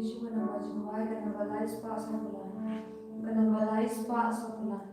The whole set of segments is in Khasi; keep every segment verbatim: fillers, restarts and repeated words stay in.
Ka namba lai spah saw phew lai. Ka namba lai spah saw phew lai.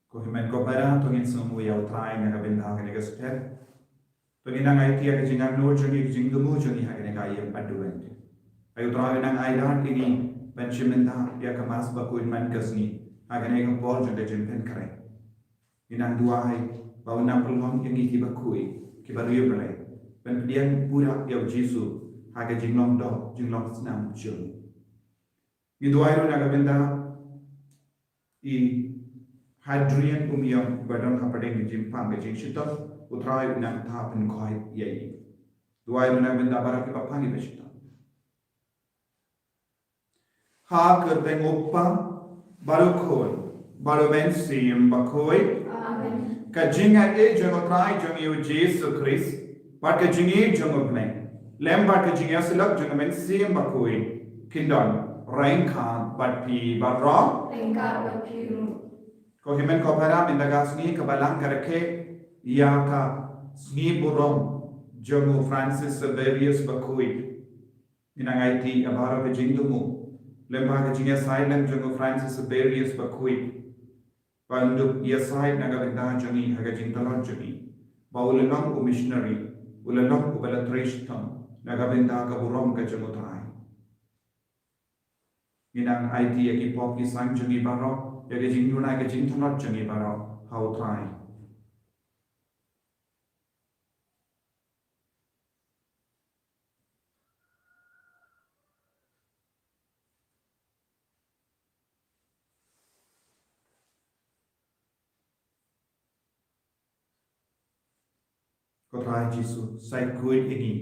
Ko hynmen ko para, to ngin sngewnguh ïa U Trai na ka bynta kane ka step. To ngin nang aiti ïa ka jingangnud jong ngi, ka jingthmu jong ngi ha kane ka ïing Advent. Ai U Trai, nang ailad ïa ngi ban shim bynta ïa ka Mass bakhuid man ka sngi ha kane ka por jong ka jingpynkhreh. Ngi nang duwai ba un nang pynlong ïa ngi kiba khuid, kiba riewblei, ban pdiang pura ïa U Jisu ha ka jinglong doh, jinglong snam jong ngi. Ngi duwai ruh na ka bynta i Hadrian Umiam ba don hapdeng ka jingpang ka jingshitom, U Trai un nang ktah pynkhoi ïa i. Duwai ruh na ka bynta baroh kiba pang kiba shitom. Ha ka kyrteng U Kpa bad U Khun bad U Mynsiem Bakhuid. Amen. Ka jingaiei jong U Trai jong ngi U Jisu Khrist, bad ka jingïeit jong U Blei, lem bad ka jingïasyllok jong U Mynsiem Bakhuid, kin don ryngkat bad phi baroh. Ryngkat bad phi ruh. Ko hynmen ko para, mynta ka sngi kaba lang ka rakhe ïa ka sngi burom jong U Francis Xaverius Bakhuid. Ngi nang aiti ïa baroh ka jingthmu lem bad ka jingïasaid lang jong U Francis Xaverius Bakhuid, ba un ïasaid na ka bynta jong ngi ha ka jingtlot jong ngi, ba u la long u missionary, u la long uba la trei shitom na ka bynta ka burom ka jong U Trai. Ngi nang aiti ïa ki pop ki san jong ngi baroh, ïa ka jingduna ka jingtlot jong ngi baroh ha U Trai. Ko Trai Jisu, sa khuid ïa ngi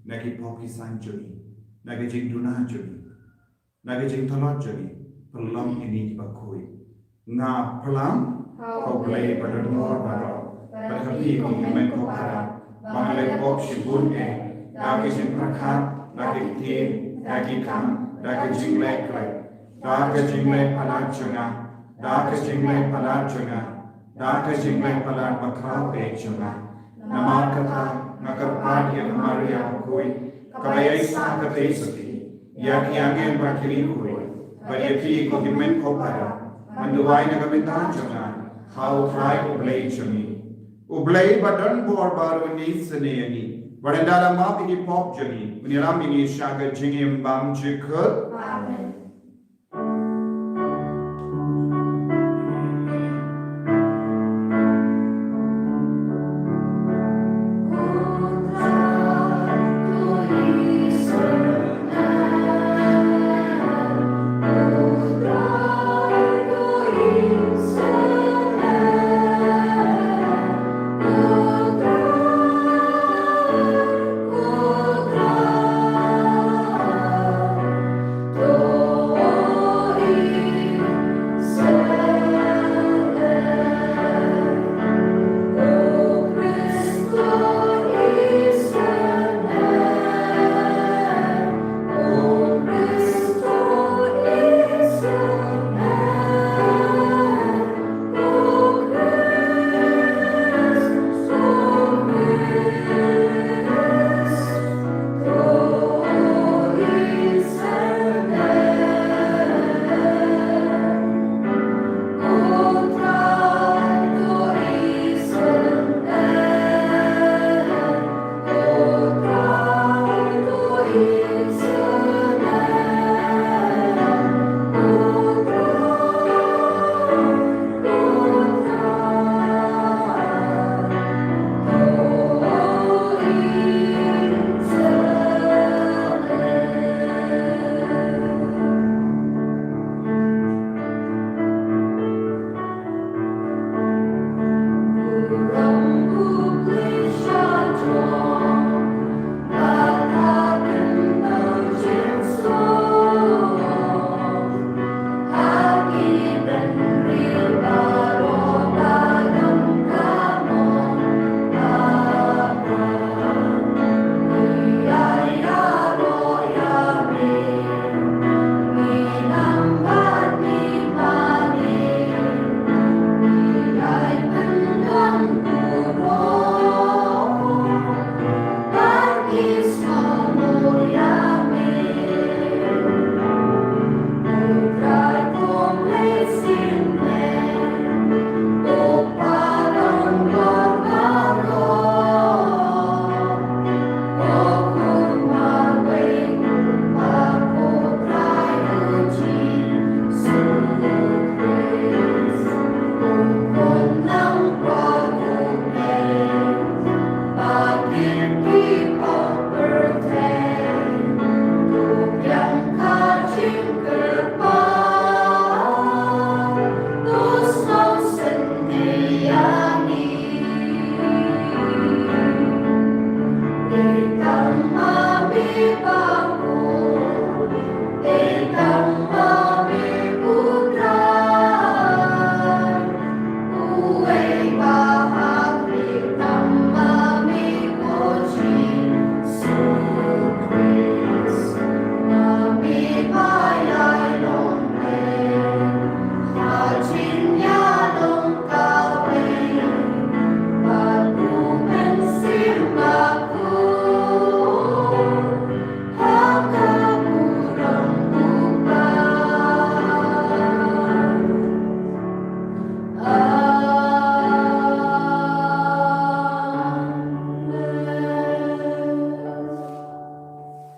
na ki pop ki san jong ngi, na ka jingduna jong ngi, na ka jingtlot jong ngi, pynlong ïa ngi kiba khuid. Nga pyrshang ha U Blei badonbor baroh, bad ha phi ko hynmen ko para, ba nga la pop shibun eh, da ka jingpyrkhat, da ka ktien, da ki kam, da ka jingleh khlaiñ, da ka jingleh palat jong nga, da ka jingleh palat jong nga, da ka jingleh palat bakhraw eh jong nga. Namar kata nga kyrpad ïa ka Maria bakhuid, kaba ïaisah katei sati ïa ki angel bad ki riewkhuid, bad ïa phi ko hynmen ko para, ban duwai na ka bynta jong nga ha U Trai U Blei jong ngi. U Blei badonbor baroh un isynei ïa ngi, Ba un da la map ïa ki pop jong ngi, un ïalam ïa ngi sha ka jingim bymjukut. Amen.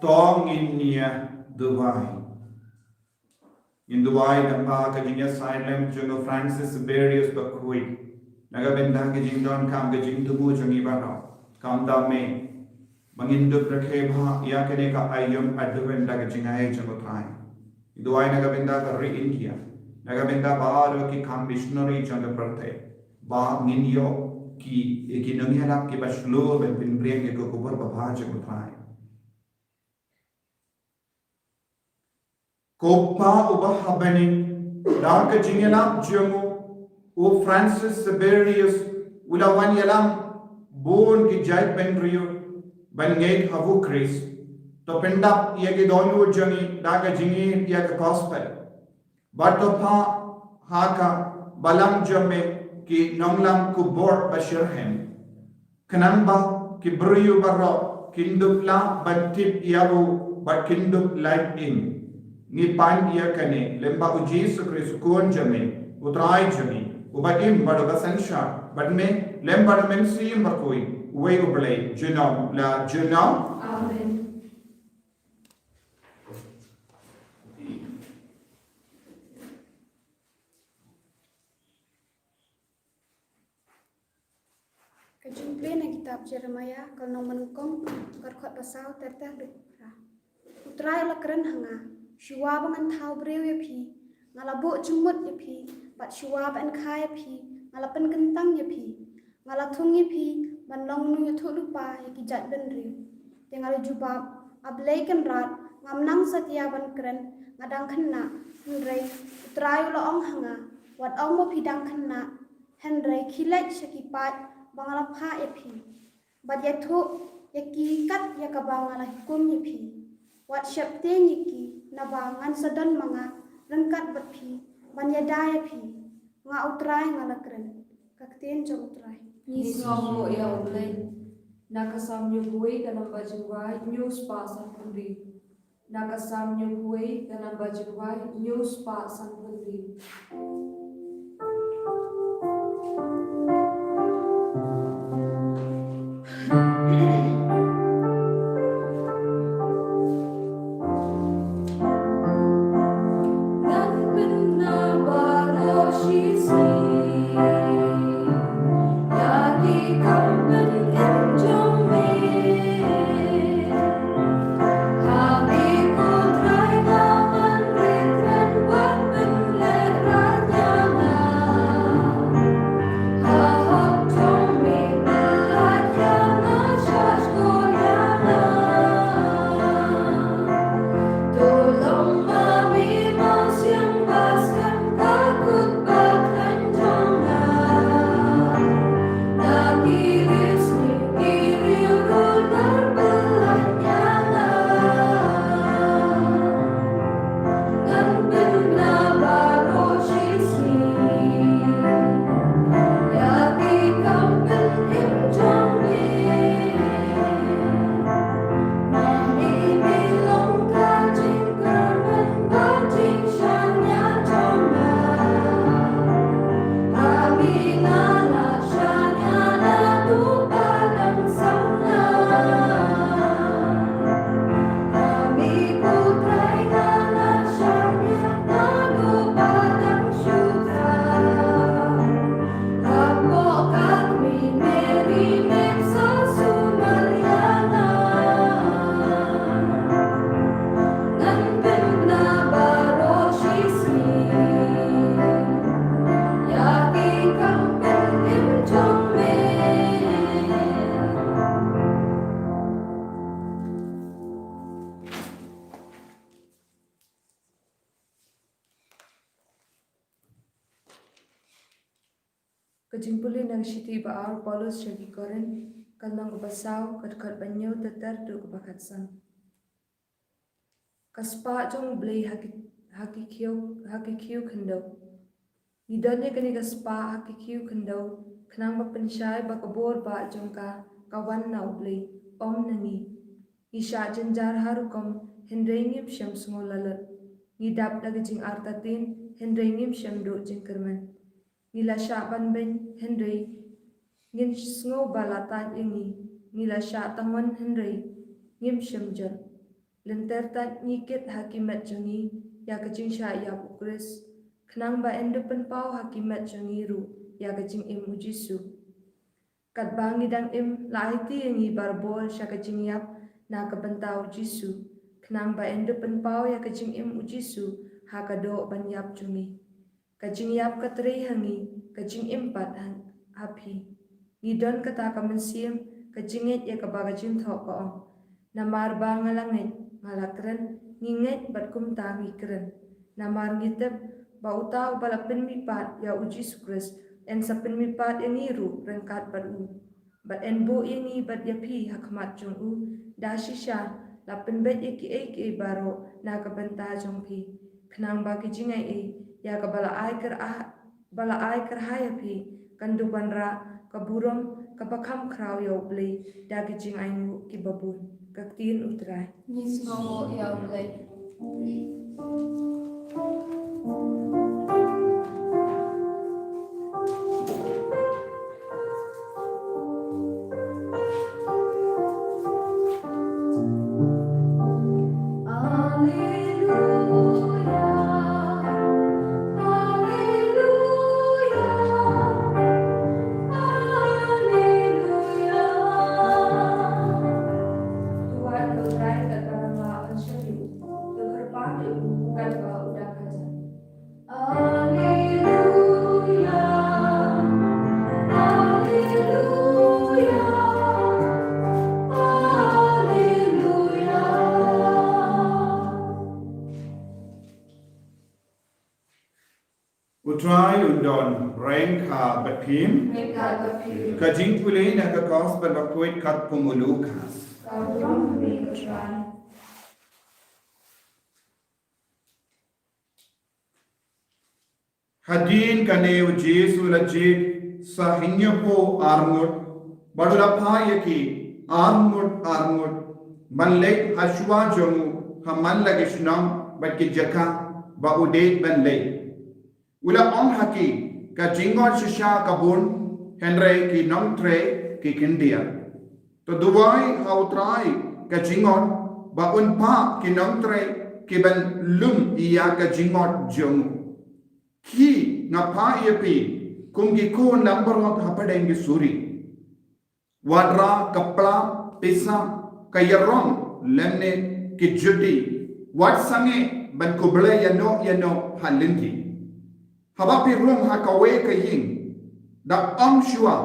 To ngin ïa duwai. Ngin duwai lyngba ka jingïasaid lem jong u Francis Xaverius Bakhuid, na ka bynta ka jingdonkam ka jingthmu jong ngi baroh. Kumta me, ba ngin dup rakhe bha ïa kane ka aïom Advent da ka jingai jong u Trai. Ngin duwai na ka bynta ka ri India, na ka bynta baroh ki kam missionary jong ka pyrthei, ba ngin ïoh ki, ki nongïalap kiba shlur ban pynbring ïa ka khubor babha jong u Trai. Ko Pa uba ha bneng, da ka jingïalap jong u, u Francis Xaverius u la wan ïalam bun ki jaitbynriew ban ngeit ha u Khrist. To pyndap ïa ki dohnud jong ngi da ka jingïeit ïa ka gospel. Bad to phah ha ka balang jong me ki nonglam khubor ba shitrhem, khnang ba ki briew baroh kin dup lah ban tip ïa u bad kin dup lait im. Ngi pan ïa kane lyngba u Jisu Khrist u Khun jong me, u Trai jong ngi. U Baim bad u Basynshar bad me lem bad u Mynsiem Bakhuid, uwei U Blei junom la junom. Amen. Ka jingpule na kitab Jeremiah ka lynnong ba nyngkong, ka dkhot ba saw ter ter haduh ba phra. U Trai u la kren ha nga, shuwa ba ngan thaw briew ïa phi, nga la buh jingmut ïa phi, bad shuwa ba yn kha ïa phi, nga la pynkyntang ïa phi. Nga la thung ïa phi ban long u nongïathuhlypa ïa ki jaitbynriew. Te nga la jubab, A Blei Kynrad, ngam nang satia ban kren, nga dang khynnah. Hynrei U Trai u la ong ha nga, wat ong ba phi dang khynnah, hynrei khie leit sha ki paid ba nga la phah ïa phi, bad ïathuh ïa ki kat ïa kaba nga la hukum ïa phi. Wat sheptieng ïa ki, naba ngan sa don ma nga ryngkat bad phi, ban ïada ïa phi. Nga U Trai nga la kren. Ka ktien jong U Trai. Ngi sngewbha ïa U Blei. Na ka Salm hynñiewphew wei, ka namba jingwai hynñiew spah sanphew hynriew. Na ka Salm hynñiewphew wei, ka namba jingwai hynñiew spah sanphew hynriew. Ka jingpule na ka shithi ba ar u Paulus sha ki Korinth, ka lynnong kaba saw, ka dkhot ba hynñiew ter ter haduh kaba khatsan. Ka spah jong U Blei ha ki, ha ki khiew, ha ki khiew khyndew. Ngi don ïa kane ka spah ha ki khiew khyndew, khnang ba pynshai ba ka bor ba jong ka, ka wan na U Blei, ym na ngi. Ngi shah jynjar ha rukom, hynrei ngim shym sngewlah lut. Ngi dap da ka jingartatien, hynrei ngim shym duh jingkyrmen. Ngi la shah ban beiñ, hynrei ngin sngew ba la tait ïa ngi. Ngi la shah tangwon, hynrei ngim shym jot. Lynter tait ngi kit ha ki met jong ngi ïa ka jingshah ïap U Khrist, khnang ba yn da pynpaw ha ki met jong ngi ruh ïa ka jingim U Jisu. Katba ngi dang im, la aiti ïa ngi barabor sha ka jingïap na ka bynta U Jisu, khnang ba yn da pynpaw ïa ka jingim U Jisu ha ka doh ban ïap jong ngi. Ka jingïap ka trei ha ngi, ka jingim pat ha, ha phi. Ngi don kata ka mynsiem ka jingngeit ïa kaba ka jingthoh ka ong. Namar ba nga la ngeit, nga la kren, ngi ngeit bad kumta ngi kren. Namar ngi tip ba uta uba la pynmihpat ïa U Jisu Khrist, yn sa pynmihpat ïa ngi ruh ryngkat bad u. Bad yn buh ïa ngi bad ïa phi ha khmat jong u, da shisha la pynbeit ïa kiei kiei baroh na ka bynta jong phi. Khnang ba ki jingai ei ïa kaba la ai kyrhai, ba la ai kyrhai ha phi, kan da wanrah ka burom kaba kham khraw ïa U Blei da ki jingainguh kiba bun. Ka ktien U Trai. Ngi sngewnguh ïa U Blei. Eng ka baptim. Eng ka baptim. Ka jingpule na ka Gospel bakhuid katkum u Lukas. Ka burom ha me ko Trai. Hadien kane u Jisu u la jied sa hynñiewphew arngut, bad u la phah ïa ki arngut arngut ban leit ha shuwa jong u ha man la ki shnong bad ki jaka ba u dei ban leit. U la ong ha ki, ka jingngot shisha ka bun, hynrei ki nongtrei ki khyndiat. To duwai ha u Trai ka jingngot ba un phah ki nongtrei ki ban lum ïa ka jingngot jong u. Ki, nga phah ïa phi kum ki khun langbrot hapdeng ki suri. Wat rah ka pla, pisa, ka ïarong lymne ki juti. Wat sangeh ban khublei ïano ïano ha lynti. Haba phi rung ha kawei ka ïing, da ong shuwa,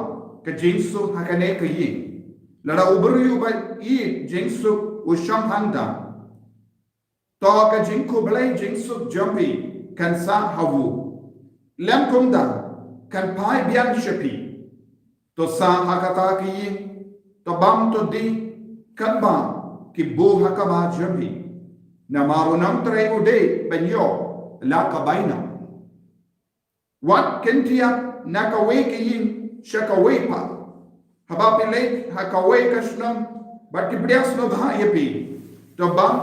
ka jingsuk ha kane ka ïing. Lada u briew uba ïeit jingsuk u shong hangta, to ka jingkhublei jingsuk jong phi kan sah ha u. Lym kumta kan phai biang sha phi. To sah ha kata ka ïing, to bam to die, katba ki buh ha kaba jong phi. Namar u nongtrei u dei ban ïoh la ka bainong. Wat khyndiat na kawei ka ïing sha kawei pat. Haba phi leit ha kawei ka shnong bad ki pdiang sngewbha ïa phi, to bam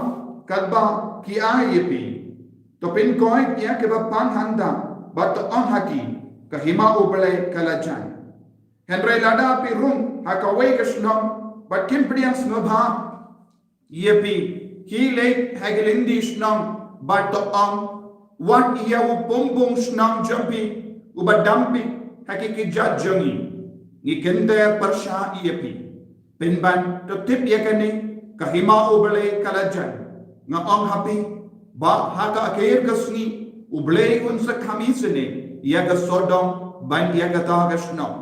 katba ki ai ïa phi. To pynkoit ïa kiba pang hangta bad to ong ha ki, ka hima U Blei ka la jan. Hynrei lada phi rung ha kawei ka shnong bad kim pdiang sngewbha ïa phi, khie leit ha ki lynti shnong bad to ong, wat ïa u pumbung shnong jong phi uba dam phi ha ki kjat jong ngi, ngi kynter pyrshah ïa phi. Pynban to tip ïa kane, ka hima U Blei ka la jan. Nga ong ha phi ba ha ka kyrka sngi U Blei un sa kham isynei ïa ka Sodom bad ïa kata ka shnong.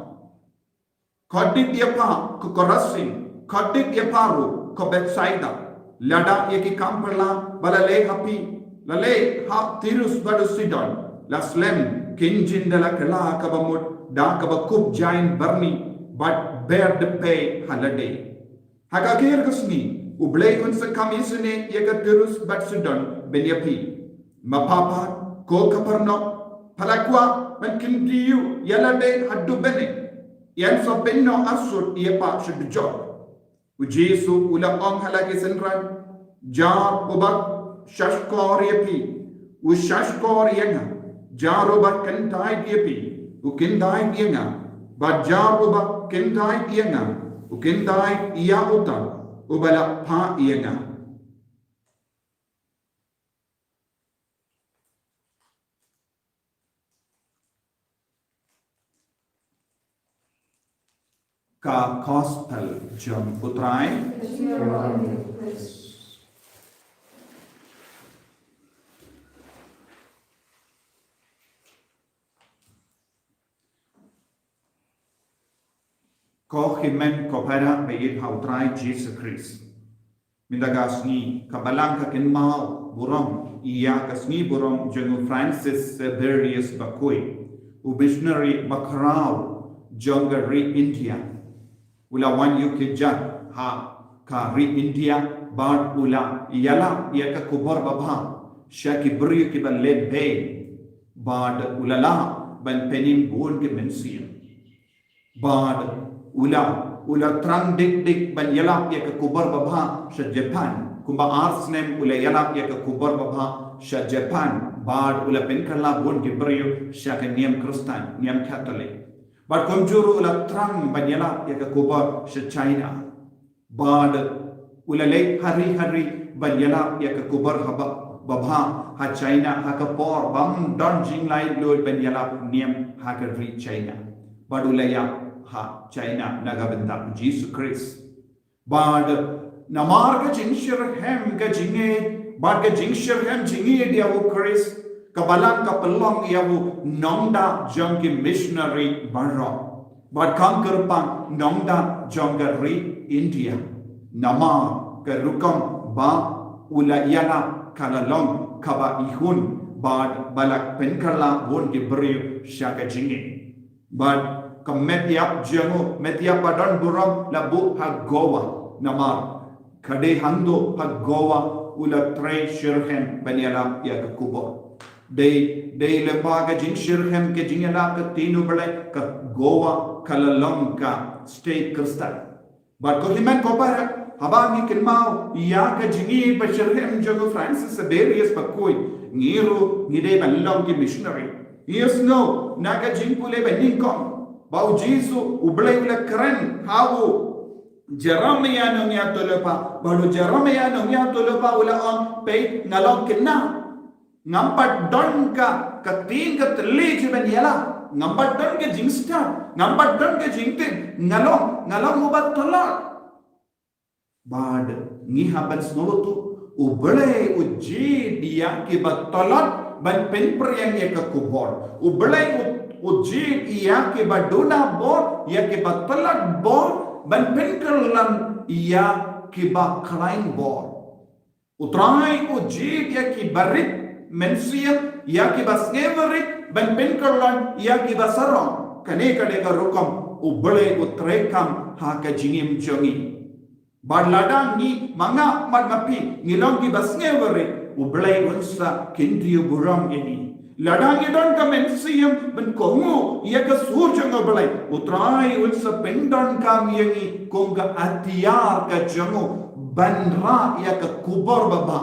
Khublei ïa pha ko Korasin, khublei ïa pha ruh ko Bethsaida. Lada ïa ki kam pyrla ba la leh ha phi, la leh ha Tirus bad Sidon, la slem kynjin da la kylla kaba mut da kaba kup jaiñ byrni bad ber dpei ha lade. Ha ka kyrka sngi U Blei un sa kham isynei ïa ka Tirus bad Sidon ban ïa phi. Ma pha pat ko Kapernaum, pha la kwah ban kyntiew ïa lade haduh bneng? Ïan sa pynnoh arsut ïa pha sha dujok. U Jisu u la ong ha la ki synran, jar uba shahshkor ïa phi, u shahshkor ïa nga. Jar uba kyntait ïa phi, u kyntait ïa nga. Bad jar uba kyntait ïa nga, u kyntait ïa uta uba la phah ïa nga. Ka Gospel jong U Trai. Ko hynmen ko para ba ïeit ha U Trai Jisu Khrist. Mynta ka sngi ka Balang ka kynmaw burom ïa ka sngi burom jong u Francis Xaverius Bakhuid, u missionary bakhraw jong ka ri India. U la wan ïuh kjat ha ka ri India bad u la ïalap ïa ka khubor babha sha ki briew kiba leh beiñ bad u la lah ban pynim bun ki mynsiem. Bad u la, u la thrang dik dik ban ïalap ïa ka khubor babha sha Japan. Kumba ar snem u la ïalap ïa ka khubor babha sha Japan. Bad u la pynkylla bun ki briew sha ka niam Khristan, niam Katholik. Bad kumjuh ruh u la thrang ban ïalap ïa ka khubor sha China. Bad u la leit ha ri ha ri ban ïalap ïa ka khubor haba, babha ha China ha ka por bym don jinglaitluid ban ïalap niam ha ka ri China. Bad u la ïap ha China na ka bynta Jisu Khrist. Bad namar ka jingshitrhem ka jingngeit bad ka jingshitrhem jingngeit ïa u Khrist, ka Balang ka pynlong ïa u nongda jong ki missionary baroh. Bad kam kyrpang nongda jong ka ri India. Namar ka rukom ba u la ïalap ka la long kaba ihun bad ba la pynkylla bun ki briew sha ka jingngeit. Bad ka met ïap jong u, met ïap ba don burom la buh ha Goa. Namar ka dei hangto ha Goa u la trei shitrhem ban ïalap ïa ka kubor. Dei, dei lyngba ka jingshitrhem ka jingïalap ka ktien U Blei ka Goa ka la long ka state Khristan. Bad ko hynmen ko para, haba ngi kynmaw ïa ka jingïeit ba shitrhem jong u Francis Xaverius bakhuid, ngi ruh ngi dei ban long ki missionary. Ngi ïohsngew na ka jingpule ba nyngkong ba U Jisu U Blei u la kren ha u Jeremiah nongïathuhlypa, bad u Jeremiah nongïathuhlypa u la ong, peit, nga long khynnah. Ngam pat don ka, ka ktien ka thylli jong ban ïalap. Ngam pat don ka jingstad. Ngam pat don ka jingtip. Nga long, nga long uba tlot. Bad ngi hap ban sngewthuh, U Blei u jied ïa kiba tlot ban pynphriang ïa ka kubor. U Blei u, u jied ïa kiba duna bor, ïa kiba tlot bor, ban pynkylla ïa kiba khlaiñ bor. U Trai u jied ïa kiba rit mynsiem, ïa kiba sngewrit, ban pynkylla ïa kiba sarong. Kane ka dei ka rukom U Blei u treikam ha ka jingim jong ngi. Bad lada ngi, ma nga bad ma phi, ngi long kiba sngewrit, U Blei un sa kyntiew burom ïa ngi. Lada ngi don ka mynsiem ban kohnguh ïa ka sur jong U Blei, U Trai un sa pyndonkam ïa ngi kum ka atiar ka jong u ban rah ïa ka kubor babha.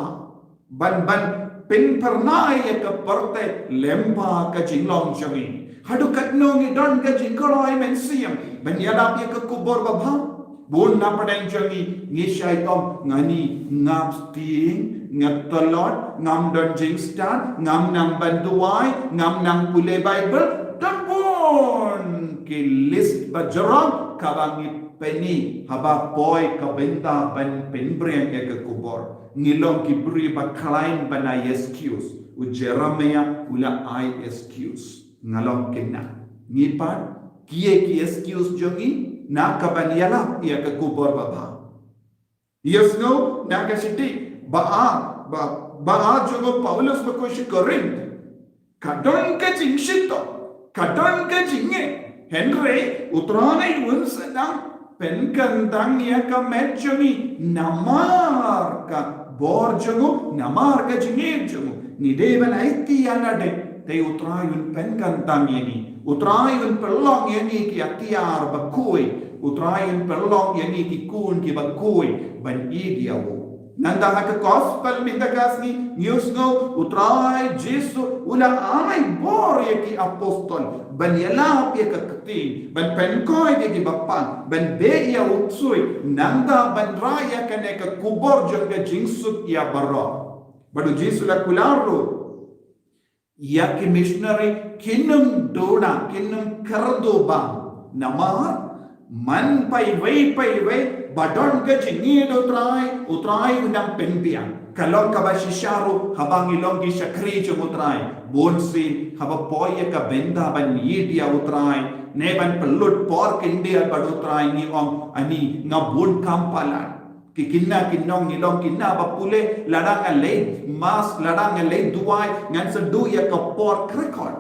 Ban, ban pynphyrnai ïa ka pyrthei lyngba ka jinglong jong ngi. Haduh katno ngi don ka jingkloi mynsiem ban ïalap ïa ka kubor babha. Bun na pdeng jong ngi, ngi shait ong, nga ni ngap tieng, nga tlot, ngam don jingstad, ngam nang ban duwai, ngam nang pule Baibl, don bun ki list ba jrong kaba ngi pyni haba poi ka bynta ban pynphriang ïa ka kubor. Ngi long ki briew ba khlaiñ ban ai excuse. U Jeremiah u la ai excuse. Nga long khynnah. Ngi pat, kiei ki excuse jong ngi na ka ban ïalap ïa ka kubor babha. Ïohsngew na ka shithi ba ar, ba, ba ar jong u Paulus bakhuid sha ki Korinth. Ka don ka jingshitom, ka don ka jingeh. Hynrei U Trai un sa nang pynkyntang ïa ka met jong ngi namar ka bor jong u, namar ka jingeh jong u. Ngi dei ban aiti ïa lade, te U Trai un pynkyntang ïa ngi. U Trai un pynlong ïa ngi ki atiar bakhuid. U Trai un pynlong ïa ngi ki khun kiba khuid ban ïeit ïa u. Nangta ha ka gospel mynta ka sngi ngi ïohsngew U Trai Jisu u la ai bor ïa ki apostol ban ïalap ïa ka ktien, ban pynkhiah ïa kiba pang, ban beh ïa u ksuid, nangta ban rah ïa kane ka kubor jong ka jingsuk ïa baroh. Bad U Jisu la kular ruh ïa ki missionary kin ym duna, kin ym kyrduh bam. Namar man paiwei paiwei ba don ka jingïeit U Trai, U Trai u nang pynbiang. Ka long kaba shisha ruh haba ngi long ki shakri jong U Trai. Bunsien haba poi ïa ka bynta ban ïeit ïa U Trai ne ban pynlut por kyndit bad U Trai ngi ong, ani nga bun kam palat. Ki khynnah ki nong, ngi long khynnah ba pule, lada nga leit mass, lada nga leit duwai, ngan sa duh ïa ka por khrekot.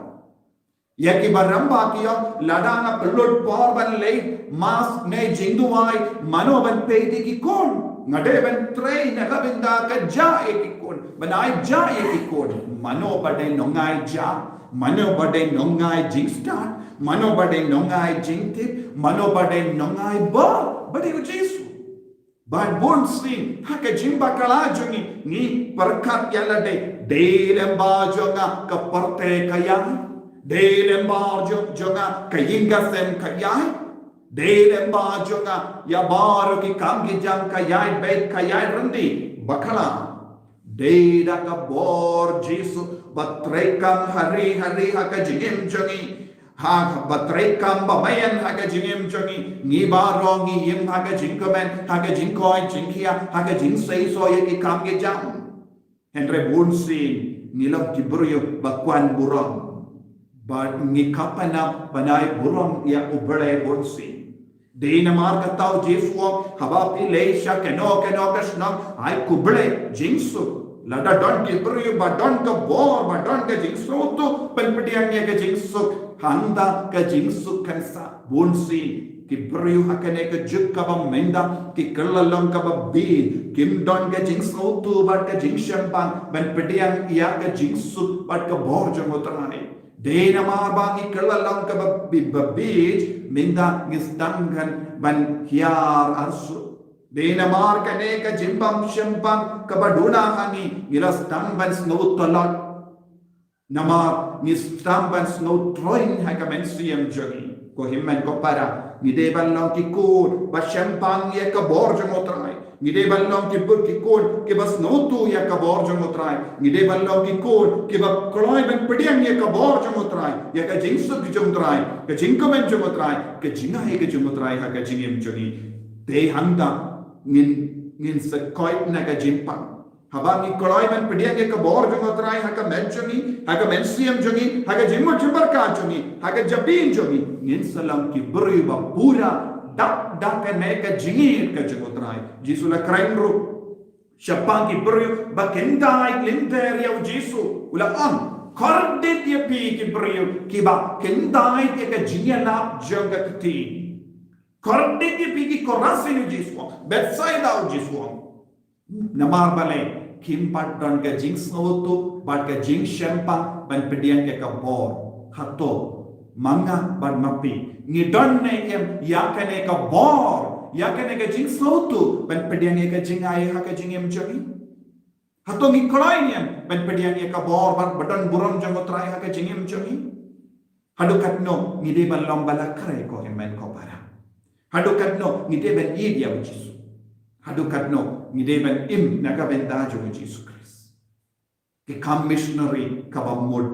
Ïa kiba rangbah ki ong, lada nga pynlut por ban leit mass ne jingduwai, mano ban peit ïa ki khun? Nga dei ban trei na ka bynta ka jia ïa ki khun, ban ai jia ïa ki khun. Mano ba dei nongai jia, mano ba dei nongai jingstad, mano ba dei nongai jingtip, mano ba dei nongai bor, ba dei U Jisu. Bad bunsien ha ka jingbakla jong ngi, ngi pyrkhat ïa lade, dei lyngba jong nga ka pyrthei ka ïaid, dei lyngba jong, jong nga ka ïing ka sem ka ïaid, dei lyngba jong nga ïa baroh ki kam ki jam ka ïaid beit ka ïaid ryndih. Bakla, dei da ka bor Jisu ba treikam ha ri ha ri ha ka jingim jong ngi. Ha, ba treikam ba meiñ ha ka jingim jong ngi, ngi baroh ngi im ha ka jingkmen, ha ka jingkoit jingkhiah, ha ka jingseisoh ïa ki kam ki jam. Hynrei bunsien ngi long ki briew ba kwah burom. Bad ngi kyrpad ban ai burom ïa U Blei bunsien. Dei namar kata U Jisu u ong, haba phi leit sha kano kano ka shnong, ai khublei, jingsuk. Lada don ki briew ba don ka bor, ba don ka jingsuk, to pynpdiang ïa ka jingsuk Tang da ka jingsuk kan sah. Bun sien ki briew ha kane ka juk kaba mynta ki kylla long kaba bieit, kim don ka jingsngewthuh bad ka jingshemphang ban pdiang ïa ka jingsuk bad ka bor jong U Trai. Dei namar ba ngi kylla long kaba bi-, ba bieit, mynta ngi sdang kan ban hiar arsut. Dei namar kane ka jingbym shemphang kaba duna ha ngi, ngi la sdang ban sngew tlot. Namar ngi sdang ban sngew troiñ ha ka mynsiem jong ngi. Ko hynmen ko para, ngi dei ban long ki khun ba shemphang ïa ka bor jong U Trai. Ngi dei ban long ki bor, ki khun kiba sngewthuh ïa ka bor jong U Trai. Ngi dei ban long ki khun kiba kloi ban pdiang ïa ka bor jong U Trai, ïa ka jingsuk jong U Trai, ka jingkmen jong U Trai, ka jingai ka jong U Trai ha ka jingim jong ngi. Te hangta ngin, ngin sa koit na ka jingpang. Haba ngi kloi ban pdiang ïa ka bor jong U Trai ha ka met jong ngi, ha ka mynsiem jong ngi, ha ka jingmut jingpyrkhat jong ngi, ha ka jabieng jong ngi, ngin sa long ki briew ba pura dap da kane ka jingïeit ka jong U Trai. Jisu la kren ruh shaphang ki briew ba kyndait lynter ïa U Jisu. U la ong, kordit ïa phi ki briew kiba kyndait ïa ka jingïalap jong ka ktien. Kordit ïa phi ki Korasin, U Jisu u ong, Bethsaida, U Jisu u ong. Namar balei? Kim pat don ka jingsngewthuh bad ka jingshemphang ban pdiang ïa ka bor. Hato ma nga bad ma phi ngi don ne em ïa kane ka bor, ïa kane ka jingsngewthuh ban pdiang ïa ka jingai ha ka jingim jong ngi? Hato ngi kloi ne em ban pdiang ïa ka bor bad ba don burom jong U Trai ha ka jingim jong ngi? Haduh katno ngi dei ban long ba la khreh, ko hynmen ko para? Haduh katno ngi dei ban ïeit ïa U Jisu? Haduh katno ngi dei ban im na ka bynta jong U Jisu Khrist? Ki kam missionary kaba mut,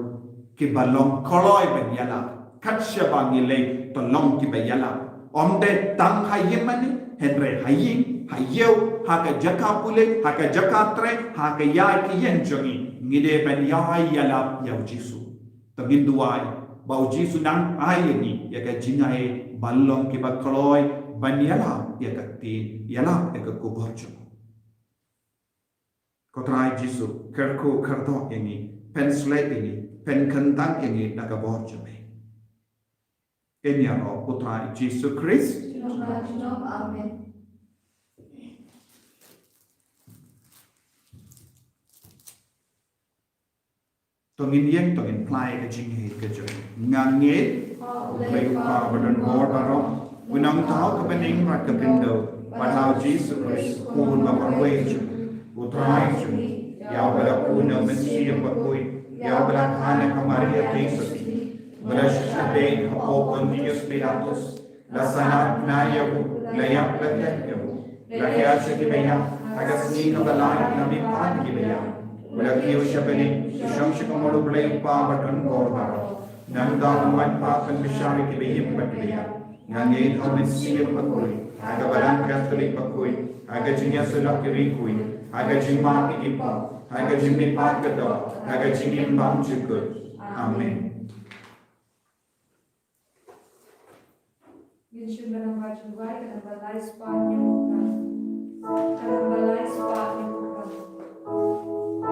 kiba long kloi ban ïalap. Kat shaba ngi leit, to long kiba ïalap. Ym dei tang ha ïing mane, hynrei ha ïing, ha ïew, ha ka jaka pule, ha ka jaka trei, ha ka ïaid ka ïeng jong ngi, ngi dei ban ïai ïalap ïa U Jisu. To ngin duwai ba U Jisu un ai ïa ngi ïa ka jingai ban long kiba kloi ban ïalap ïa ka ktien, ïalap ïa ka khubor jong U. Ko Trai Jisu, kyrkhu kyrdoh ïa ngi, pynshlei ïa ngi, pynkyntang ïa ngi da ka bor jong Me. Ïa ngi ïa U Trai Jisu Khrist. Amen. To ngin ïeng, to ngin phla ïa ka jingïeit ka jong ngi. Nga ngeit ha U Blei U Kpa ba don bor baroh, U Nongthaw ka bneng bad ka khyndew, bad ha U Jisu Khrist, U Khun ba marwei jong U Trai jong ngi, ïa uba la pun na U Mynsiem Bakhuid, ïa uba la kha na ka Maria Theisotti, uba la shah beit hapoh Pontius Pilatus, la sngap na ïa u, la ïap la tep ïa u, la khiah sha kiba ïap, ha ka sngi kaba lai na miet ki ba ïap, u la kiew sha bneng, u shong sha kmie U Blei U Kpa ba don bor baroh. Nangta un wan pat ban bishar ïa kiba im bad kiba ïap. Nga ngeit ha U Mynsiem Bakhuid, ha ka Balang Katholik bakhuid, ha ka jingïasyllok ki riewkhuid, ha ka jingmap ïa ki pop, ha ka jingmihpat ka doh, ha ka jingim bymjukut. Amen. Ngin shim ka namba jong u Blei, ka namba lai spah hynñiewphew phra. Ka namba lai spah hynñiewphew phra.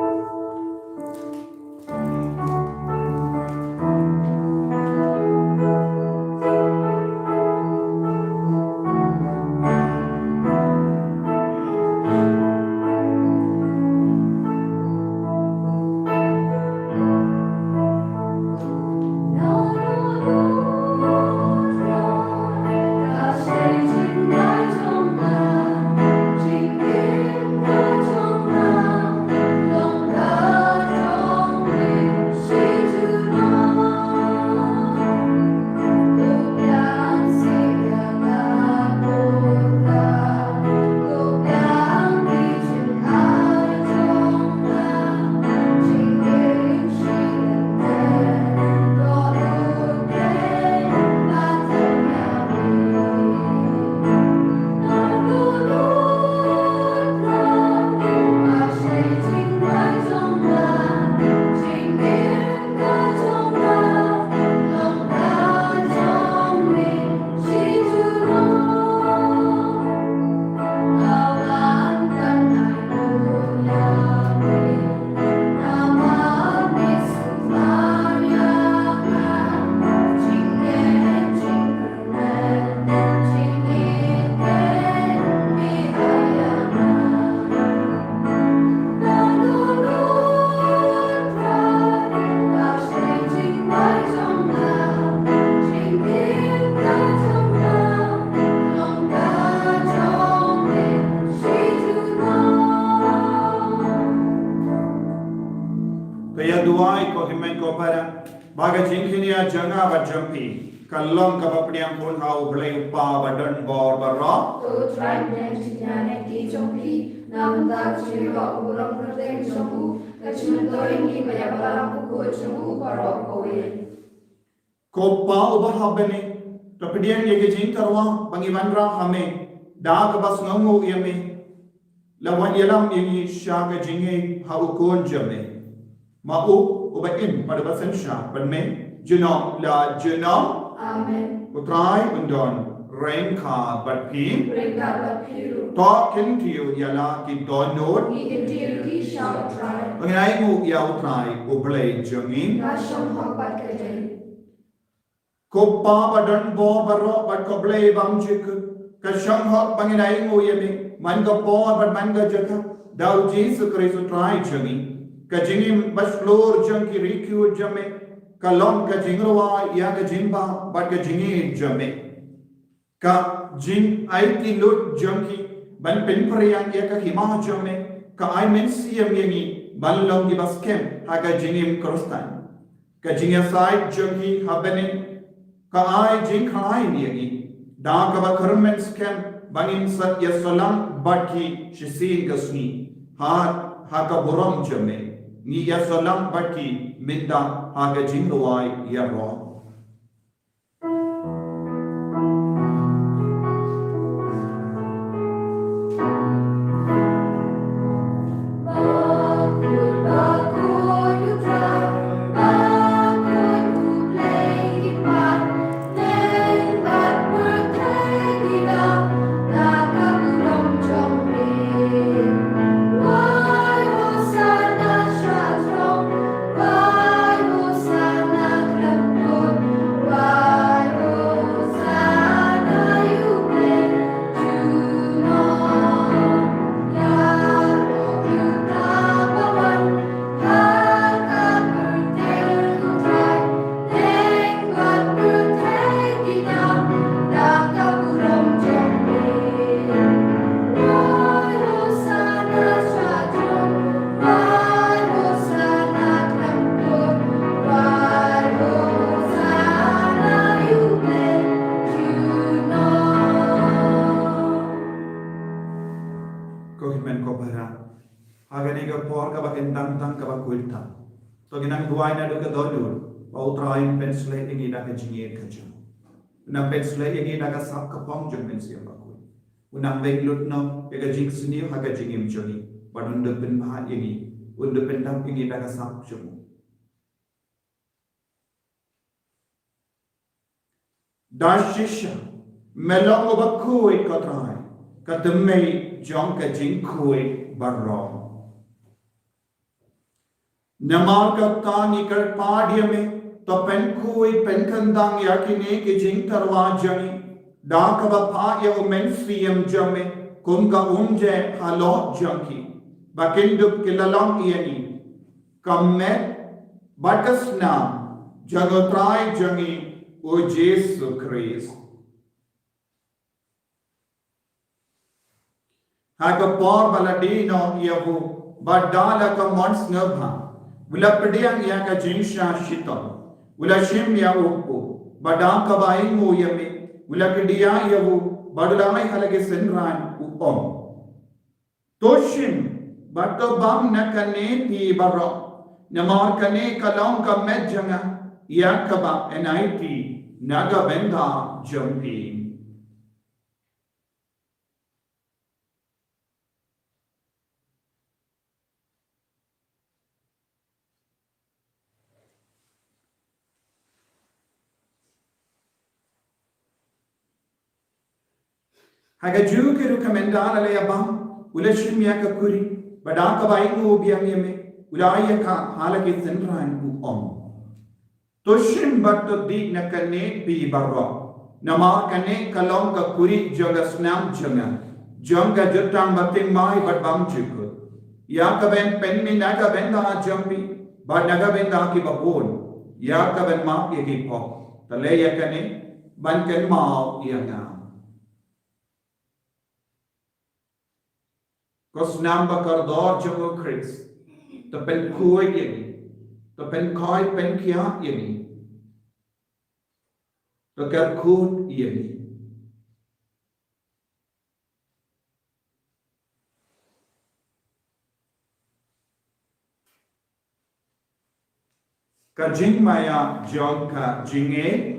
Ka ïa duwai ko hynmen ko para, ba ka jingkñia jong nga bad jong phi ka long kaba pdiang khun ha U Blei U Kpa ba don bor baroh. To U Trai, pdiang jingkñia na ki jong phi na bynta ka jingïaroh u burom kyrteng jong u, ka jingmyntoi ïa ngi bad ïa balang bakhuid jong u baroh kawei. Ko Pa uba ha bneng, to pdiang ïa ka jingtyrwa ba ngi wanrah ha me da kaba sngewnguh ïa me. La wan ïalam ïa ngi sha ka jingïeit ha u Khun jong me. Ma u uba im bad uba synshar bad me junom la junom. Amen. U Trai un don ryngkat bad phi. Ryngkat bad phi ruh. To kyntiew ïa la ki dohnud. Ngi kyntiew ïa ki sha U Trai. Ba ngin ainguh ïa U Trai U Blei jong ngi. Ka shong hok bad ka dei. Ko Pa ba don bor baroh bad ko Blei bymjukut, ka shong hok ba ngin ainguh ïa me man ka por bad man ka jaka da U Jisu Khrist U Trai jong ngi. Ka jingim ba shlur jong ki riewkhuid jong me ka long ka jingrwai ïa ka jingbha bad ka jingïeit jong me. Ka jingaiti lut jong ki ban pynphriang ïa ka hima jong me ka ai mynsiem ïa ngi ban long kiba skhem ha ka jingim Khristan. Ka jingïasaid jong ki ha bneng ka ai jingkhlaiñ ïa ngi da kaba kyrmen skhem ba ngin sa ïasyllok bad ki shisien ka sngi ha, ha ka burom jong me. Ngi ïasyllok bad ki mynta ha ka jingrwai ïaroh. Ko hynmen ko para, ha kane ka por kaba kyntang tang kaba khuid tam, to ngin nang duwai naduh ka dohnud ba U Trai un pynshlei ïa ngi da ka jingïeit ka jong u. Un nang pynshlei ïa ngi da ka sap ka phong jong u Mynsiem Bakhuid. Un nang beh lut noh ïa ka jingsniew ha ka jingim jong ngi bad un da pynbha ïa ngi, un da pyndap ïa ngi da ka sap jong u. Da shisha me long uba khuid ko Trai, ka tymmen jong ka jingkhuid baroh. Namar kata ngi kyrpad ïa me, to pynkhuid pynkyndang ïa kine ki jingtyrwa jong ngi da kaba phah ïa u Mynsiem jong me kum ka umjai halor jong ki, ba kin dup ki la long ïa ngi ka met bad ka snam jong u Trai jong ngi u Jisu Khrist. Ha ka por ba la die noh ïa u, bad da la ka mon sngewbha u la pdiang ïa ka jingshah shitom, u la shim ïa u kpu, bad da kaba ainguh ïa me u la kdiah ïa u, bad u la ai ha la ki synran u ong: To shim bad to bam na kane phi baroh, namar kane ka long ka met jong nga ïa kaba yn aiti na ka bynta jong phi. Ha kajuh ka rukom ynda la ïa bam, u la shim ïa ka khuri, bad da kaba ainguh biang ïa me u la ai ïa ka ha la ki synran u ong: To shim bad to dih na kane phi baroh, namar kane ka long ka khuri jong ka snam jong nga, jong ka jutang bathymmai bad bymjukut, ïa kaban pynmih na ka bynta jong phi bad na ka bynta kiba bun, ïa kaban map ïa ki pop. To leh ïa kane ban kynmaw ïa nga. Ko snam ba kordor jong u Khrist, to pynkhuid ïa ngi, to pynkhuid pynkhiah ïa ngi, to kyrkhu ïa ngi. Ka jingmaïa jong ka jingim.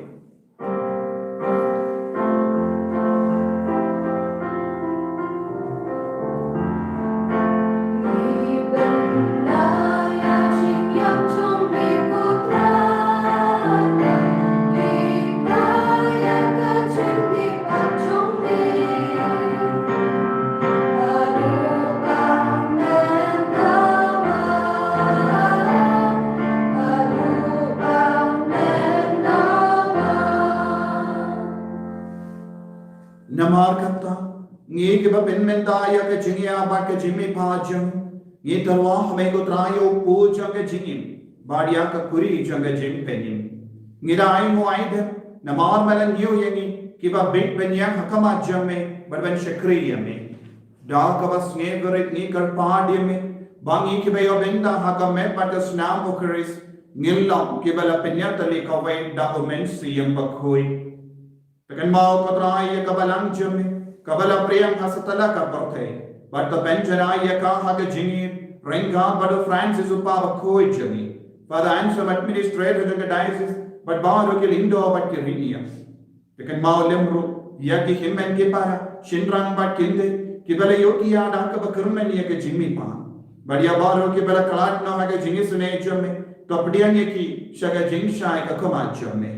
Namar kata, ngi kiba pynmynta ïa ka jingïa bad ka jingmihpat jong ngi, ngi tyrwa ha me ko Trai ïa u pud jong ka jingim bad ïa ka khuri jong ka jingpynim. Ngi da ainguh aidem namar me la ñiew ïa ngi kiba bit ban ïeng ha khmat jong me bad ban shakri ïa me. Da kaba sngewrit ngi kyrpad ïa me ba ngi kiba ïoh bynta ha ka met bad ka snam u Khrist ngin long kiba la pynïatylli kawei da u Mynsiem Bakhuid. To kynmaw ko Trai ïa ka balang jong me kaba la pdiang ha satlak ka pyrthei bad to pynjanai ïa ka ha ka jingim ryngkat bad u Francis u kpa bakhuid jong ngi, Father Anselm, administrator jong ka diocese, bad baroh ki lyngdoh bad ki riewniam. To kynmaw lem ruh ïa ki hynmen ki para, shynrang bad kynthei kiba la ïoh ki ïa da kaba kyrmen ïa ka jingmihpat bad ïa baroh kiba la khlad noh ha ka jingisynei jong me, to pdiang ïa ki sha ka jingshai ka khmat jong me.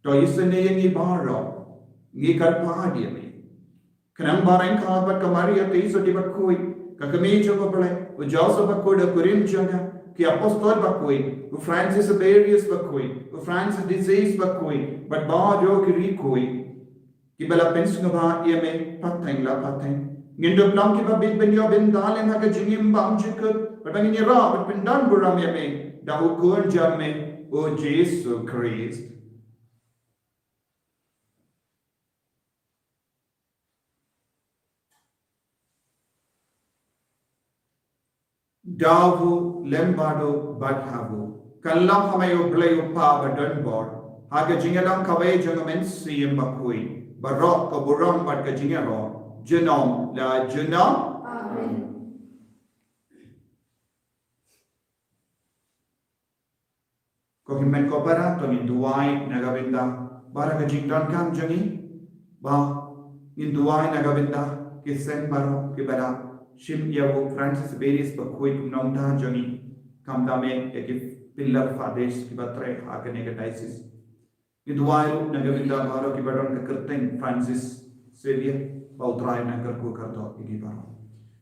To isynei ïa ngi baroh, ngi kyrpad ïa me. Khnang ba ryngkat bad ka Maria Theisotti bakhuid, ka kmie jong u Blei, u Joseph bakhuid u kurim jong ka, ki apostol bakhuid, u Francis Xaverius bakhuid, u Francis d'Assisi bakhuid, bad baroh ki riewkhuid kiba la pynsngewbha ïa me pateng la pateng, ngin dup long kiba bit ban ïoh bynta lem ha ka jingim bymjukut bad ba ngin ïarap bad pyndonburom ïa me da u Khun jong me, u Jisu Khrist. Da u lem bad u bad ha u, kylla ha me u Blei u Kpa badonbor, ha ka jingïalang kawei jong u Mynsiem Bakhuid, baroh ka burom bad ka jingïaroh junom la junom. Amen. Ko hynmen ko para, to ngin duwai na ka bynta baroh ka jingdonkam jong ngi, ba ngin duwai na ka bynta ki seng baroh kiba la shim ïa u Francis Xaverius bakhuid kum u nongthaw jong ngi, khamtam eh ïa ki pillar fathers kiba trei ha kane ka diocese. Ngi duwai ruh na ka bynta baroh kiba don ka kyrteng Francis Xavier, ba u Trai un kyrkhu kyrdoh ïa ngi baroh.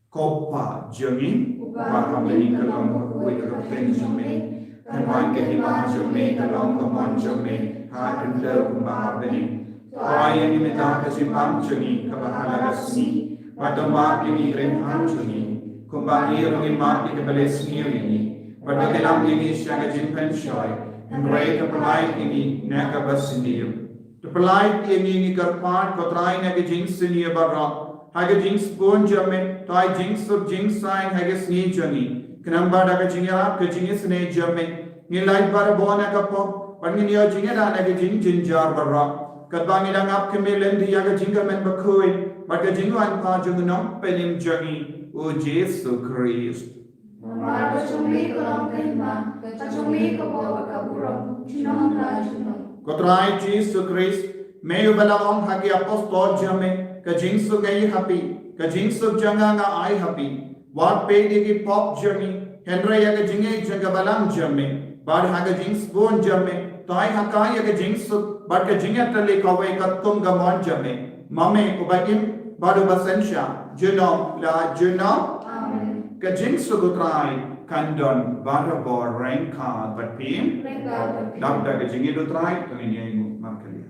Ko Pa jong ngi uba ha bneng, ka long bakhuid ka kyrteng jong me. Kan wan ka hima jong me, ka long ka mon jong me ha khyndew kumba ha bneng. To ai ïa ngi mynta ka jingpang jong ngi kaba ha la ka sngi, bad to map ïa ngi ki kyrdan jong ngi, kumba ngi ruh ngi map ïa kiba leh sniew ïa ngi. Bad to ïalam ïa ngi sha ka jingpynshoi, hynrei to pyllait ïa ngi na kaba sniew. To pyllait ïa ngi, ngi kyrpad ko Trai, na ka jingsniew baroh, ha ka jingsbun jong me to ai jingsuk jingsaiñ ha ka sngi jong ngi, khnang ba da ka jingïarap ka jingisynei jong me ngin lait barabor na ka pop bad ngin ïoh jingïada na ka jingjynjar baroh, katba ngi dang ap kmie lynti ïa ka jingkyrmen bakhuid bad ka jingwan kpa jong u Nongpynim jong ngi, u Jisu Khrist. Namar ka jong me ka long ka hima, ka jong me ka pop bad ka burom junom la junom. Ko Trai Jisu Khrist, me uba la ong ha ki apostol jong me, ka jingsuk nga ai ha phi, ka jingsuk jong nga nga ai ha phi. Wat peit ïa ki pop jong ngi, hynrei ïa ka jingïeit jong ka balang jong me. Bad ha ka jingsbun jong me to ai ha ka ïa ka jingsuk bad ka jingïatylli kawei katkum ka mon jong me, ma me uba im bad uba synshar junom la junom. Amen. Ka jingsuk u Trai kan don barabor ryngkat bad phi. Ryngkat bad phi. Dap da ka jingïeit u Trai to ngin ïainguh markylliang.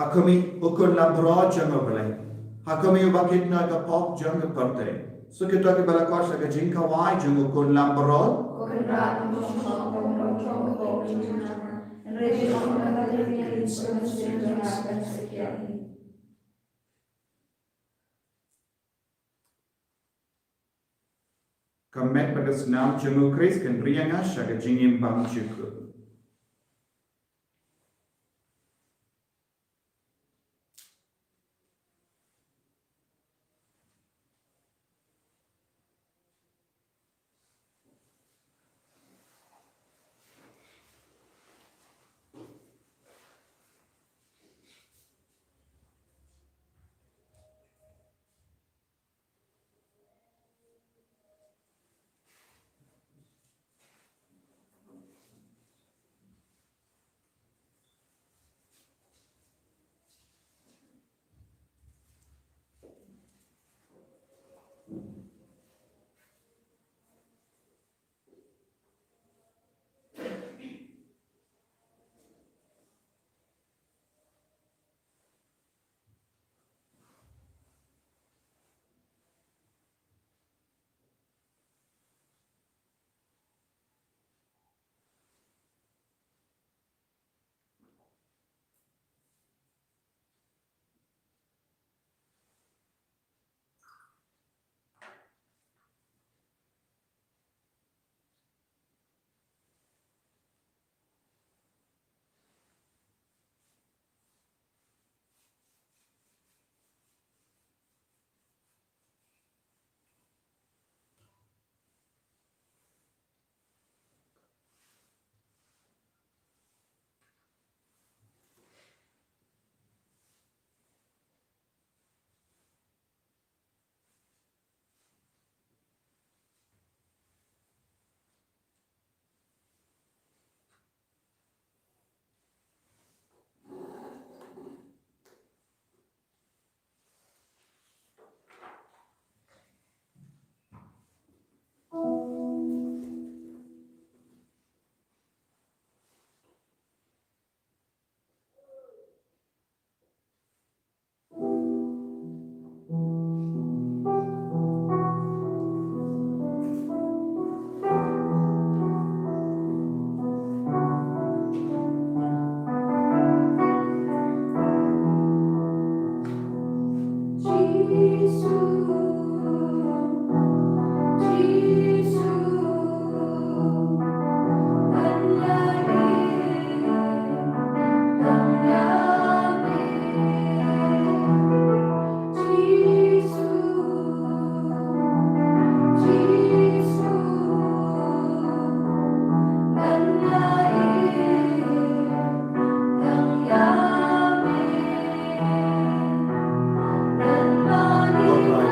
Ha khmih, U Khun Lambrot jong U Blei. Ha khmih, uba kit noh ïa ka pop jong ka pyrthei. Sa kito kiba la koit sha ka jingkhawai jong U Khun Lambrot. Ka met bad ka snam jong U Khrist kan ri ïa nga sha ka jingim bymjukut.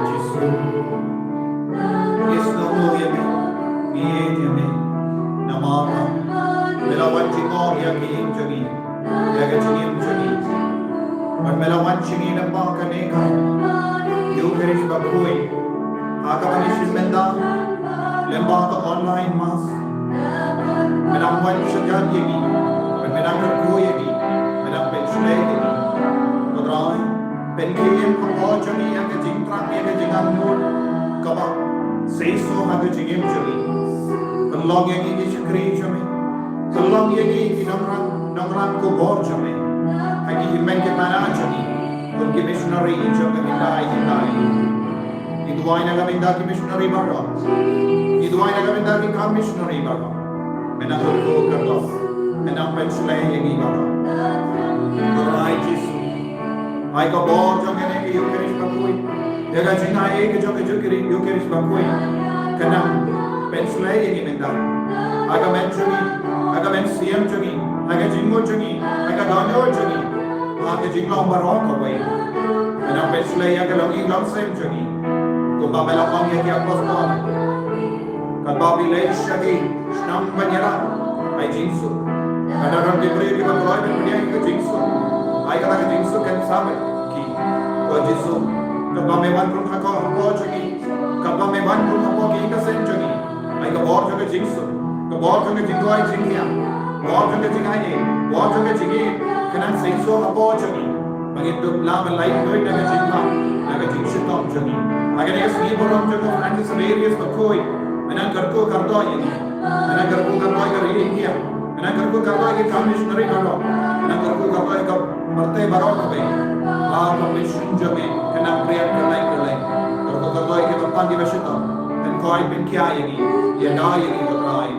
Jisu. Ngi sngewbha ïa me, ngi ïeit ïa me. Namar ba me la wan jingong ïa ka ïing jong ngi, ïa ka jingim jong ngi. Bad me la wan jingong lyngba kane ka Eucharist bakhuid. Ha kaba ngi shim mynta lyngba ka online mass. Me dang wan shajan ïa ngi, me dang kyrkhu ïa ngi, me dang pynshlei ïa ngi. Ko Trai, pynkhie hapoh jong ngi ïa ka jingthrang, ïa ka jingangnud kaba seisoh ha ka jingim jong ngi. Pynlong ïa ngi ki shakri jong me. Pynlong ïa ngi ki nongran, nongran khubor jong me. Ha ki hynmen ki para jong ngi, kum ki missionary jong ka hyndai hyndai. Ngi duwai na ka bynta ki missionary baroh. Ngi duwai na ka bynta ki kam missionary baroh. Me nang kyrkhu kyrdoh, me nang pynshlei ïa ngi baroh. Ko Trai Jisu, ai ka bor jong kane ka Eucharist bakhuid, ïa ka jingai ka jong ka Eucharist, Eucharist bakhuid, ka nang pynshlei ïa ngi mynta. Ha ka mynsiem jong ngi, ha ka mynsiem jong ngi, ha ka jingmut jong ngi, ha ka dohnud jong ngi, ha ka jinglong baroh kawei. Me nang pynshlei ïa ka longïing longsem jong ngi. Kumba me la ong ïa ki apostol, katba phi leit sha ki shnong ban ïarap, ai jingsuk. Lada don ki briew kiba kloi ban pynïaid ka jingsuk, ai kata ka jingsuk kan sah bad ki. Ko Jisu, katba me wan rung ha ka hapoh jong ngi, katba me wan rung hapoh ki ïing ki sem jong ngi, ai ka bor jong ka jingsuk, ka bor jong ka jingduwai jinghiar, bor jong ka jingaiei, bor jong ka jingïeit, kan nang seisoh hapoh jong ngi. Ba ngin dup lah ban lait duh na ka jingpang, na ka jingshitom jong ngi. Ha kane ka sngi burom jong u Francis Xaverius bakhuid, men nang kyrkhu kyrdoh ïa ngi. Men nang kyrkhu kyrdoh ïa ka Ri India. Men nang kyrkhu kyrdoh ïa ka missionary baroh. Men nang kyrkhu kyrdoh ïa ka pyrthei baroh kawei. Ba ka mission jong me kan nang pyrshang ka lait ka lait. Kyrkhu kyrdoh ïa kiba pang kiba shitom. Pynkoit pynkhia ïa ngi. Ïada ïa ngi ko Trai.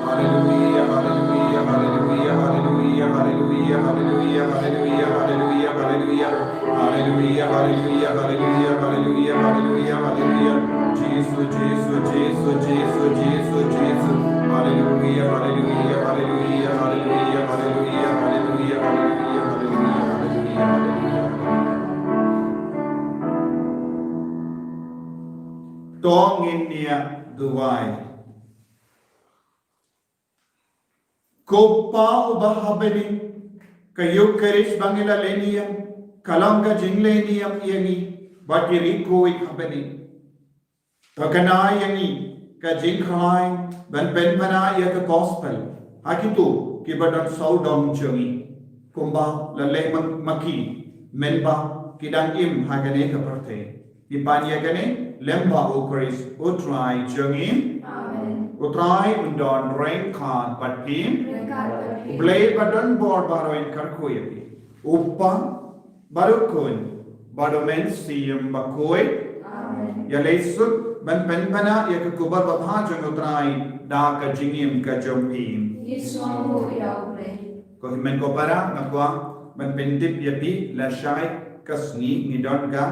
Haleluia, haleluia, haleluia, haleluia, haleluia, haleluia, haleluia, haleluia, haleluia. Haleluia, haleluia, haleluia, haleluia, haleluia, haleluia. Jisu, Jisu, Jisu, Jisu, Jisu, Jisu. Haleluia, haleluia, haleluia, haleluia, haleluia, haleluia, haleluia, haleluia, haleluia, haleluia. To ngin ïa duwai. Ko Pa uba ha bneng, ka Eukharist ba ngi la leh niam, ka long ka jingleh niam ïa ngi, bad ki riewkhuid ha bneng. To kynnoh ïa ngi, ka jingkhlaiñ, ban pynpaw ïa ka gospel, ha kito, kiba don sawdong jong ngi. Kumba la leh ma, ma ki, mynba, ki dang im ha kane ka pyrthei. Ngi pan ïa kane, lem bad u Khrist, u Trai jong ngi. Amen. U Trai un don ryngkat bad phi. Ryngkat bad phi. U Blei ba don bor baroh un kyrkhu ïa phi. U Kpa, bad u Khun, bad u Mynsiem Bakhuid. Amen. Ïaleh suk, ban pynpaw ïa ka khubor babha jong u Trai, da ka jingim ka jong phi. Ngi sngewbha ïa u Blei. Ko hynmen ko para, nga kwah ban pyntip ïa phi, lashai ka sngi ngi don ka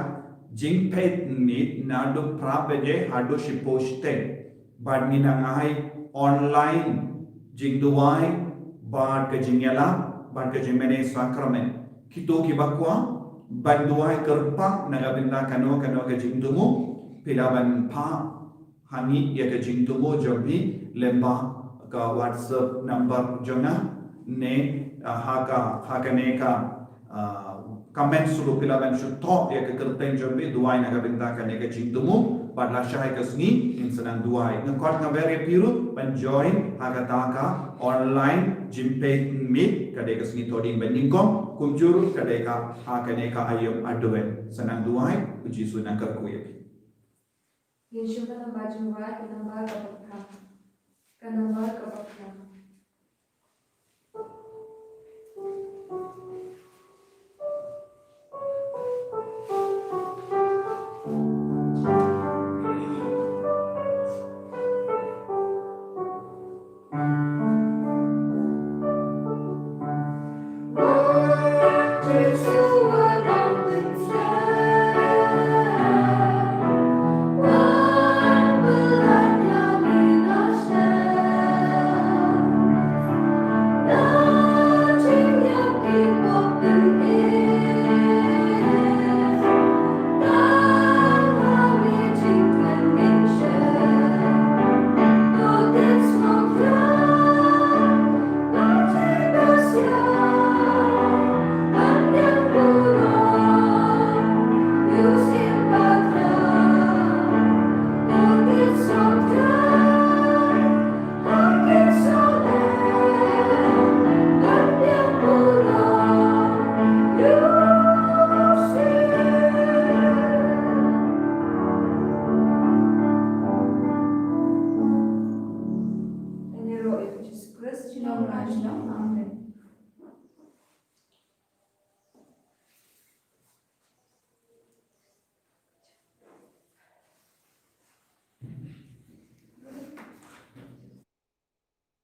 jingpeit miet naduh phra baje haduh shiphew shiteng. Bad ngi nang ai online jingduwai, bad ka jingïalap, bad ka jingmane sakramen. Kito kiba kwah ban duwai kyrpang na ka bynta kano kano ka jingthmu, phi lah ban phah ha ngi ïa ka jingthmu jong phi lyngba ka WhatsApp number jong nga ne, ah, ha ka, ha kane ka, ah, comment shuh phi lah ban shu thoh ïa ka kyrteng jong phi, duwai na ka bynta kane ka jingthmu, bad lashai ka sngi ngin sa nang duwai. Nga khot nga wer ïa phi ruh ban join ha kata ka online jingpeit miet, ka dei ka sngi Thohdieng ba nyngkong, kumjuh ruh ka dei ka ha kane ka aïom Advent. Sa nang duwai, u Jisu un nang kyrkhu ïa phi. Ngin shu ka namba jingduwai, ka namba kaba phra. Ka namba kaba phra. Amen.